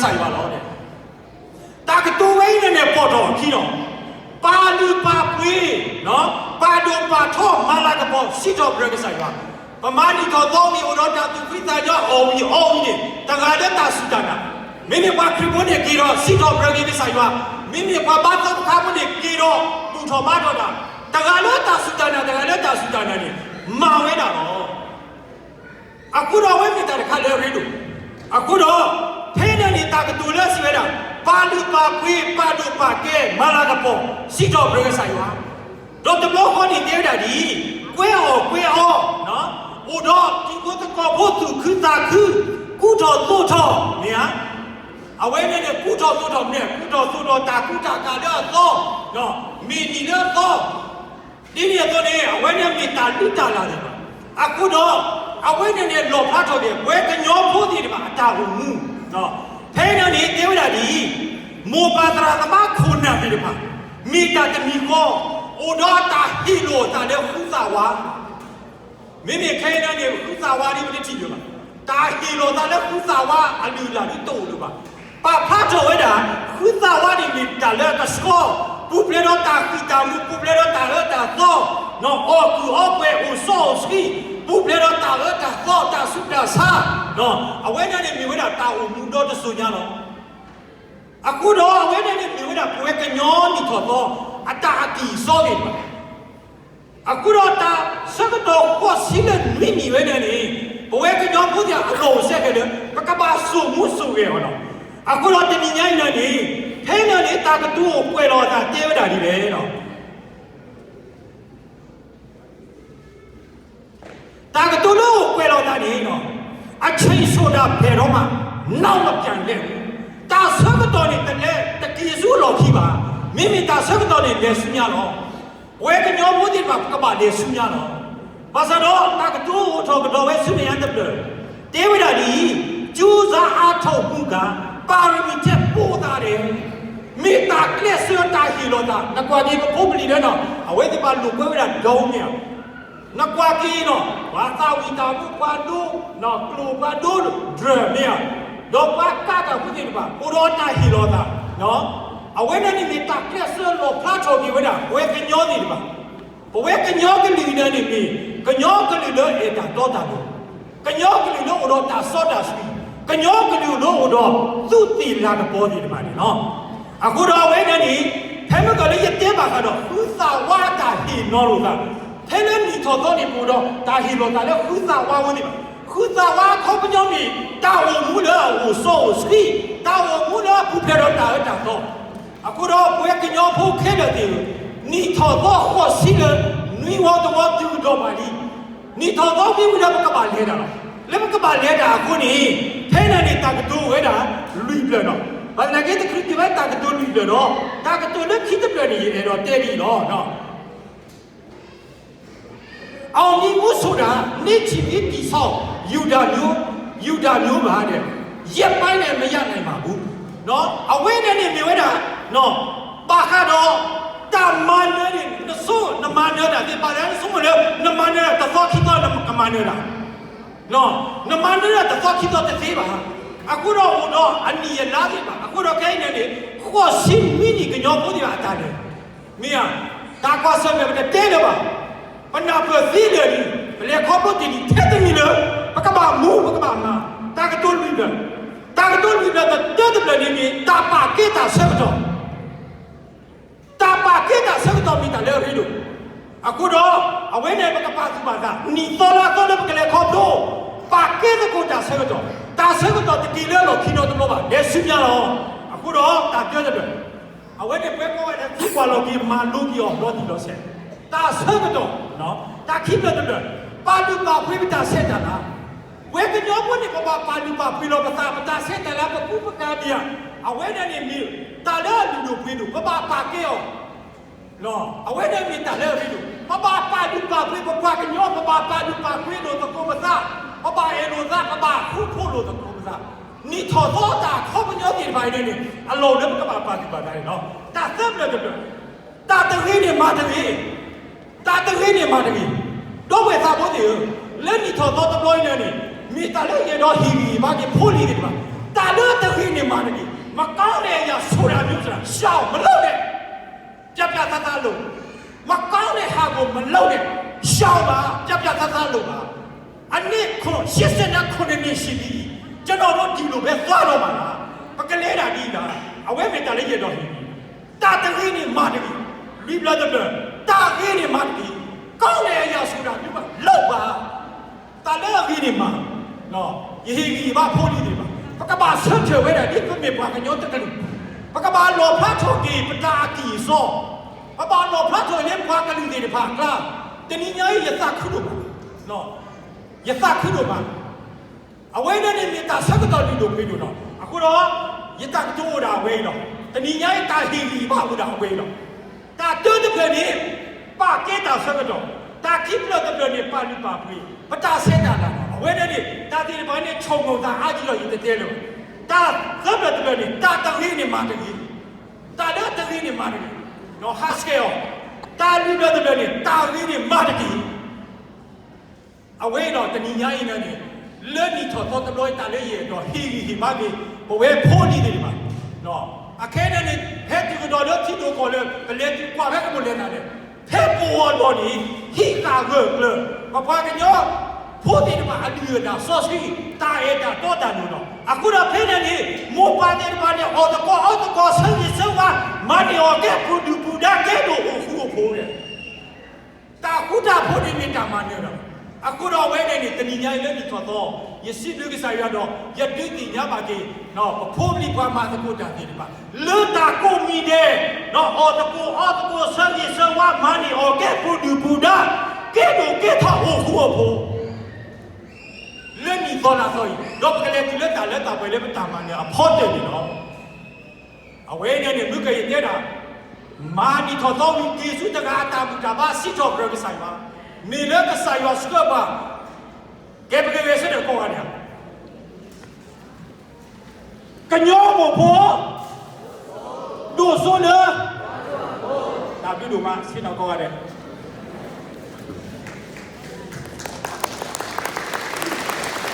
ကစၢ်ယွၤလီၤ. တၢ်ကတိၤဝဲအံၤန့ၣ်န့ၣ် ပိာ်ထီၣ်အခံလီၤ. ပာ်လုၢ်ပာ်ပှ့ၤ, ပာ်ဒိၣ်ပာ်ထီ မၤလၤကပီၤ စံးထီၣ်ပတြၢၤကစၢ်ယွၤ. ပမၤနံၣ်ထီၣ်သီဝံၤ အိၣ်ဒီးတၢ်သူၣ်ဖှံသးညီ အီၣ်ဝံၤအီဝံၤန့ၣ် တဂၤလၢတၢ်စူၢ်တၢ်နာ်, မ့မ့ၢ်ပှၤခရံာ်ဖိန့ၣ် က့ၤဒီးစံးထီၣ်ပတြၢၤက့ၤကစၢ်ယွၤ, မ့မ့ၢ်ပှၤဘါသီခါဖိန့ၣ် က့ၤဒီးဘူၣ်ထီၣ်ဘါထီၣ်တၢ်, တဂၤလၢတၢ်စူၢ်တၢ်နာ် တဂၤလၢတၢ်စူၢ်တၢ်နာ်န့ၣ် မၤဝဲဒၣ်လီၤ. အဃိဒီးအဝဲမ့ၢ်တၢ်တခါလၢအရ့ဒိၣ်. အဃိဒီး ဖဲန့ၣ်န့ၣ် တၢ်ကတိၤလၢစံးဝဲဒၣ် ပာ်လုၢ်ပာ်ပှ့ၤ ပာ်ဒိၣ်ပာ်ကဲ မၤလၤကပီၤ စံးထီၣ်ပတြၢၤကစၢ်ယွၤ, ဒီးတဘျီဃီန့ၣ်တဲဝဲဒၣ်ဒ်အံၤ, ကွဲအီၣ်ကွဲအီ, အိၣ်ဒီးတံၤဖိသကိးဖိသူၣ်ခုသးခု, ကူထီၣ်သိးထီၣ်, မ့ၢ်ဧါ. အဝဲန့ၣ်န့ၣ် ကူထီၣ်သိးထီၣ်မ့ၢ် ကူထီၣ်သိးထီၣ်တၢ်ကူတၢ်ကၤလၢအသီ, မ့ၢ်နံၤလၢအသီ ဒ်န့ၣ်အသိးန့ၣ် အဝဲန့ၣ်မ့ၢ်တၢ်လုၢ်တၢ်လၢ်သ့ၣ်တဖၣ်. အဃိဒီး အဝဲန့ၣ်န့ၣ် လီၣ်ဖျါထီၣ်က့ၤ ပဝဲကညီဖိသ့ၣ်တဖၣ်အတၢ်အိၣ်မူ, ဖဲအံၤန့ၣ် တဲဝဲဒၣ်ဒ်အံၤ, မိၢ်ပၢ်သရၣ်သမါခိၣ်နၢ်သ့ၣ်တဖၣ် မ့ၢ်တၢ်တမံၤဃီ အိၣ်ဒီးတၢ်ဟ့ၣ်လီၤသးလၢဃုသးဝါ မ့မ့ၢ်ခဲအံၤန့ၣ် ဃုသးဝါဒ်ပတထံၣ်လၢၤဘၣ်. တၢ်ဟ့ၣ်လီၤသးလၢဃုသးဝါအလုၢ်အလၢ်ဒ်တအိၣ်လၢၤဘၣ်. ပာ်ဖျါထီၣ်ဝဲဒၣ် ဃုသးဝါန့ၣ်မ့ၢ်တၢ်လၢအကဆှီ, ပူၤဖျဲးဒီးတၢ်ဃံၢ်တၢ်မူၤ, ပူၤဖျဲးဒီးတၢ်အၢတၢ်သီ, အီၣ်ကုၢ်အီပှဲၤ အိၣ်စီအိၣ်ဆှံ, ပူၤဖျဲးဒီးတၢ်အၢတၢ်သီ တၢ်ဆူးတၢ်ဆါ, အဝဲန့ၣ်န့ၣ်မ့ၢ်ဝဲဒၣ်တၢ်အိၣ်မူဒီတစိၤညါလီၤ. အဃိဒီးအဝဲန့ၣ်န့ၣ်မ့ၢ်ဝဲဒၣ်ပဝဲကညီနံၣ်ထီၣ်သီ အတၢ်အကံၢ်အစီသ့ၣ်တဖၣ် အဃိဒီးတၢ်ဆၢကတီၢ်ဃိးဆံလၢနွံနံၣ်ဝဲဒၣ်န့ၣ် ပဝဲကညီဖိသ့ၣ်အလီၢ်အိၣ်စဲကဲလၢ ပကဘၣ်စိာ်မူစိာ်ဂဲၤအီၤလီၤ. အဃိဒီးတနံၤညါအံၤန့ၣ် ဖဲန့ၣ်န့ၣ် တၢ်ကတိၤအိၣ်ကွဲးလီၤအသးတဲဝဲဒၣ်ဒ်လဲၣ်လီၤ. တၢ်ကတိၤလၢအိၣ်ကွဲးလီၤအသးန့ၣ် အချိန်ဆိုတာဘယ်တော့မှ နောက်မပြန်ခဲ့ဘူး. တၢ်ဆၢကတီၢ်န့ၣ် တလဲၤတက့ၤဆူအလီၢ်ခံဘၣ်. မ့မ့ၢ်တၢ်ဆၢကတီၢ်န့ၣ် လဲၤဆူညါလီၤ. ပဝဲကညီဖိသ့ၣ်တဖၣ် ပကဘၣ်လဲၤဆူညါလီၤ. ဘၣ်ဆၣ်ဒီးတၢ်ကတိၤအိၣ်ထီၣ်ကဒီးဝဲဆူမဲာ်ညါတဖျၢၣ် တဲဝဲဒၣ်ဒ်အံၤ, ကြိုးစားအားထုတ်မှုက ပါရမီထက်ပိုသာတယ်. မ့ၢ်တၢ်ကျဲးစၢးတၢ်ဟ့ၣ်လီၤသး နကွၢ်က့ၤပဖိပလံၤလၢနီၤ အဝဲသ့ၣ်ပှၤလိာ်ကွဲဝဲဒၣ်ဒီမ့ၢ်ဧါ. နကွၢ်က့ၤနီၤ ပှၤသးဝံၣ်တၢ်မူ ပှၤဒိ ကျိာ်ပှၤဒိ drug မ့ၢ်ဧါ. ဒီးပှၤကးတၢ်ဖိသ့ၣ်တဖၣ် အိၣ်ဒီးတၢ်ဟ့ၣ်လီၤသး အဝဲန့ၣ်န့ၣ်မ့ၢ်တၢ်ကျဲးစၢးလီၣ်ဖျါထီၣ်က့ၤဝဲဒၣ် ပဝဲကညီသ့ၣ်တဖၣ် ပဝဲကညီကလုာ်န့ၣ်န့ၣ်မ့ၢ် ကညီကလုာ်လၢအဲၣ်တၢ်တီတၢ်လိၤ, ကညီကလုာ်လၢအိၣ်ဒီးတၢ်စီတၢ်ဆှံ, ကညီကလုာ်လၢအိၣ်ဒီးသူးသ့ၣ်လၤကပီၤသ့ၣ်တဖၣ်န့ၣ်လီၤ. အဃိဒီးအဝဲန့ၣ်န့ၣ် ဖဲမ့ၢ်ကီးလၢယတဲဘၣ်ဃးဒီး ဃုသးဝါတၢ်ဟ့ၣ်နီၤလိာ်သး, ဖဲလၢနံၣ်ထီၣ်သီန့ၣ် ပအိၣ်ဒီးတၢ်ဟ့ၣ်လီၤသးလၢဃုသးဝါဝဲသ့ၣ်တဖၣ်, ဃုသးဝါအခီပညီမ့ၢ် တၢ်အိၣ်မူလၢအအိၣ်စီအိၣ်ဆှံ, တၢ်အိၣ်မူလၢအပူၤဖျဲးဒီးတၢ်အၢတၢ်သီ အဃိဒီးပဝဲကညီဖိခဲလၢာ်သ့ၣ်ဧၢ, နံၣ်ထီၣ်သီဃိးဆံလၢ နွံဝီတဝီတုၤကဒီးပှၤလံ. နံၣ်ထီၣ်သီမ့ၢ်ဝံၤဒီးပကဘၣ်လဲၤတၢ်လီၤ. လၢပကဘၣ်လဲၤတၢ်အဃိန့ၣ် ဖဲန့ၣ်န့ၣ် တၢ်ကတိၤဝဲဒၣ်လွံၢ်ဖျၢၣ်ဒီး ဘၣ်သနာ်က့တချုးတုၤဝဲတၢ်ကတိၤလွံၢ်ဖျၢၣ်ဒီး တၢ်ကတိၤလၢခံတဖျၢၣ်န့ၣ် ယအဲၣ်ဒိးတဲဒ်အံၤလီၤ. အောင်မြင်မှုဆိုတာ နေ့ထီၣ်နေ့တည်ဆောက် ယူဒာမျိုး ယူဒာမျိုးပါတဲ့ ရက်ပိုင်းနဲ့ မရနိုင်ပါဘူး. အဝဲန့ၣ်န့ၣ်မ့ၢ်ဝဲဒၣ် ဘၣ်ဃးဒီး တၢ်မၤနၢၤန့ၣ် နဆိ နမၤနၢၤတၢ်သ့ၣ်တဖၣ်လၢ နဆိကမိၣ်လၢ နမၤနၢၤတၢ်တသီခံသီ နကမၤနၢၤတၢ် နမၤနၢၤတၢ်တသီခံသီတသ့ဘၣ်. အဃိဒီးအိၣ်ဒီးအနံၣ်အလါသ့ၣ်တဖၣ် အဃိဒီးခဲအံၤန့ၣ်န့ၣ် ဃိးဆံနွံနံၣ်ကညီဖိသ့ၣ်တဖၣ်အတၢ်လဲၤ မ့ၢ်ဧါ, တၢ်ကွၢ်ဆၢၣ်မဲာ်ပတတဲလၢၤဘၣ်. ပနၢ်ပၢၢ်သ့လၢာ်လံ, ပလဲၤခီဖျိတ့ၢ်လံ ထဲတမံၤလၢ ပကဘၣ်မူ ပကဘၣ်မၤ တၢ်ကတိၤလွံၢ်ဖျၢၣ်, တၢ်ကတိၤလွံၢ်ဖျၢၣ်တတၢတဖျၢၣ်န့ၣ်မ့ၢ် တၢ်ပာ်ကဲတၢ်ဆၢကတီၢ် တၢ်ပာ်ကဲတၢ်ဆၢကတီၢ်မ့ၢ်တၢ်လၢအရ့ဒိၣ်. အဃိဒီး အဝဲန့ၣ်ပကပာ်သူၣ်ပာ်သး နံၣ်သီလါသီလၢပကလဲၤခီဖျိ ပာ်ကဲသကိးတၢ်ဆၢကတီၢ်, တၢ်ဆၢကတီၢ်တက့ၤလၢအလီၢ်ခံနီတဘျီဘၣ် လဲၤဆူညါလီၤ. အဃိဒီးတၢ်တၢတဖျၢၣ် အဝဲန့ၣ်ပှၤကိးဂၤဒဲး သံကွၢ်လီၤက့ၤမၤလိက့ၤအီၤလီၤတံၢ်လီၤဆဲး, တၢ်ဆၢကတီၢ်, တၢ်ခံဖျၢၣ်တဖျၢၣ်, ပာ်လုၢ်ပာ်ပှ့ၤပတၢ်ဆဲးတၢ်လၤ ပဝဲကညီဖိန့ၣ် ပဘၣ်ပာ်လုၢ်ပာ်ပှ့ၤလီၤပသး ပတၢ်ဆဲးတၢ်လၤ ပကူပကၤမ့ၢ်ဧါ, အဝဲန့ၣ်န့ၣ်မ့ၢ် တၢ်လၢအလုၢ်ဒိၣ်ပှ့ၤဒိၣ် ပဘၣ်ပာ်ကဲအီၤ အဝဲန့ၣ်မ့ၢ်တၢ်လၢအရ့ဒိၣ်, ပဘၣ်ပာ်လုၢ်ပာ်ပှ့ၤပပှၤကညီ ပဘၣ်ပာ်လုၢ်ပာ်ပှ့ၤလိာ်သကိးပသး, ပဘၣ်အဲၣ်လိာ်သး ပဘၣ်ဃူဖိးလိာ်သကိးပသး, နံၣ်ထီၣ်သီတၢ်အခီပညီသ့ၣ်တဖၣ်အံၤန့ၣ်န့ၣ် အလီၢ်လၢပကဘၣ်ပာ်သူၣ်ပာ်သးန့ၣ်လီၤ. တၢ်သၢဖျၢၣ်တဖျၢၣ် တၢ်တဂ့ၤန့ၣ်မၤတဂ့ၤ, တၢ်တဂ့ၤန့ၣ်မၤတဂ့ၤ, ဒီပုၢ်ဝဲၢ်သးဘိသ့ၣ်ဧၢ, လၢနံၣ်ထီၣ်သီတဘျီအံၤန့ၣ်န့ၣ် မ့ၢ်တၢ်လၢယအဲၣ်ဒိးဟ့ၣ်ဂံၢ်ဟ့ၣ်ဘါက့ၤဖိလံၤသ့ၣ်တဖၣ်, တၢ်လၢတဂ့ၤန့ၣ်မၤတဂ့ၤ, မကောင်းတဲ့အရာဆိုတာမျိုးဆိုတာ ရှောင် မလုပ်နဲ့ ပြတ်ပြတ်သားသားလုပ် မကောင်းတဲ့ဟာကို မလုပ်နဲ့ ရှောင်ပါ ပြတ်ပြတ်သားသားလုပ်ပါ အနှစ်ခုရှစ်ဆယ့်ခုနှစ်နှစ်ရှိပြီ ကျွန်တော်တို့ဒီလိုပဲသွားတော့မှာလား ပကလဲၤတၢ်ဒ်အံၤ အဝဲမ့ၢ်တၢ်လၢယအဲၣ်ဒိးဟ့ၣ်ဂံၢ် တၢ်တဂ့ၤန့ၣ်မၤတဂ့ၤ လွံၢ်ဘျီတဘျီ တၢ်ဂ့ၤန့ၣ်မၤတဂ့ၤ ကောင်းတဲ့အရာဆိုတာမျိုးက လုပ်ပါ တၢ်လၢအဂ့ၤန့ၣ်မၤ ယဟ့ၣ်ဂံၢ်ဘါဖိလံၤသ့ၣ်တဖၣ် ပကဘၣ်ဆၢထၢၣ်ဝဲဒၣ် ဒ်ပမ့ၢ်ပှၤကညီတကလုာ် ပကဘၣ်လီၣ်ဖျါထီၣ်က့ၤ ပတၢ်အကံၢ်အစီ ပဘၣ်လီၣ်ဖျါထီၣ်လၢပှၤကလုာ်သ့ၣ်တဖၣ်အကျါ တနံၤညါအံၤ ယသးခုဒိၣ်မး ယသးခုဒိၣ်မး အဝဲန့ၣ်န့ၣ်မ့ၢ်တၢ်ဆၢကတီၢ်လုၢ်ဒိၣ်ပှ့ၤဒိၣ်လီၤ. အဃိဒီး ယတၢ်ကတိၤအိၣ်ဒၣ်အဝဲအံၤလီၤ. တနံၤညါအံၤ တၢ်ဟ့ၣ်ဂံၢ်ဘါအိၣ်ဒၣ်အဝဲအံၤလီၤ. တၢ်တၢတဖျၢၣ်န့ၣ် ပာ်ကဲတၢ်ဆၢကတီၢ်, တၢ်ခံဖျၢၣ်တဖျၢၣ်န့ၣ် ပာ်လုၢ်ပာ်ပှ့ၤ, ပတၢ်ဆဲးတၢ်လၤလီၤ. အဝဲန့ၣ်န့ၣ် တၢ်သ့ၣ်တဖၣ်န့ၣ် ဆိကမိၣ်သးအါကံလီၤ ယတတဲလၢၤဘၣ်. တၢ်သၢဖျၢၣ်တဖျၢၣ်န့ၣ် တၢ်တဂ့ၤန့ၣ်မၤတဂ့ၤ, တၢ်လၢတဂ့ၤန့ၣ်မၤတဂ့ၤ, ဟးဆှဲးအီၤ, တၢ်လွံၢ်ဖျၢၣ်တဖျၢၣ်န့ၣ် တၢ်ဂ့ၤန့ၣ်မၤတဂ့ၤ အဝဲဒီးတနံၤညါအံၤန့ၣ်န့ၣ် လၢနံၣ်ထီၣ်သီတဘျီအံၤ တၢ်လၢယအဲၣ်ဒိးဟ့ၣ်ဂံၢ်ဟ့ၣ်ဘါက့ၤ ပဝဲဖိလံၤသ့ၣ်တဖၣ်, အခဲအံၤန့ၣ်န့ၣ် ဖဲတုၤကဒီးလၢထံဒိၣ်ကီၢ်လၢ ပလဲၤတုၤကွၢ်ဖဲကမိၣ်လဲၤတၢ်လဲၣ်, ဖဲပအိၣ်အလီၢ်န့ၣ် ဟံးဃာ်ဂၢၢ်ကျၢၤ ပပှၤကညီဖိသ့ၣ်တဖၣ်အလုၢ်အလၢ်စီဆှံ တၢ်အဲၣ်တၢ်တီတၢ်လိၤလီၤ. အဃိဒီးဖဲန့ၣ်န့ၣ် မိၢ်ပၢ်သ့ၣ်တဖၣ်န့ၣ် အီၣ်သကိးအီသကိး ဆၢဂ့ၤဆၢဝါ မၤန့ၢ်အီၣ်ကဲ ပူၤဒုၣ်ပူၤဒါ ကဲဒိၣ်အိၣ်ဃူအိၣ်ဖိး တၢ်ဃူတၢ်ဖိးန့ၣ်မ့ၢ်တၢ်မၤနၢၤလီၤ. အဃိဒီးအဝဲန့ၣ်န့ၣ် တနံၤညါအံၤလၢနံၣ်ထီၣ်သီ ယစံးဘျုးကစၢ်ယွၤဒီး ယဒုးသ့ၣ်ညါဘၣ်က့ၤ ပဖိပလံၤပှၤမၤသကိးတၢ်သ့ၣ်တဖၣ် လၢတၢ်ကိးမံၤဒဲး အီၣ်သကိးအီသကိး ဆၢဂ့ၤဆၢဝါ မၤန့ၢ်အီၣ်ကဲ ပူၤဒုၣ်ပူၤဒါ ကဲဒိၣ်ကဲထီၣ်အိၣ်ဃူအိၣ်ဖိး လၢနံၣ်သီလါသီအံၤ ဒီးပကလဲၤတုၤလၢတၢ်လၢတၢ်ပှဲၤလၢပတၢ်မၤနၢၤအဖီတၢၢ်န့ၣ်လီၤ. အဝဲန့ၣ်န့ၣ် မုၢ်ကယတဲဒၣ် မၤနံၣ်ထီၣ်သီဝံၤ က့ၤဆူတဂၤအတၢ်ဘူၣ်တၢ်ဘါ စံးထီၣ်ပတြၢၤကစၢ်ယွၤ, မ့ၢ်လၢကစၢ်ယွၤဆှၢပှၤ ကဲပကဂဲၤဆၢထၢၣ်ကိးဂၤဒဲး ကညီမိၢ်ဖိ ဒိၣ်စိလၢ တၢ်ဘျုးဒိၣ်မး ဆ့ၣ်နီၤကိးဂၤဒဲး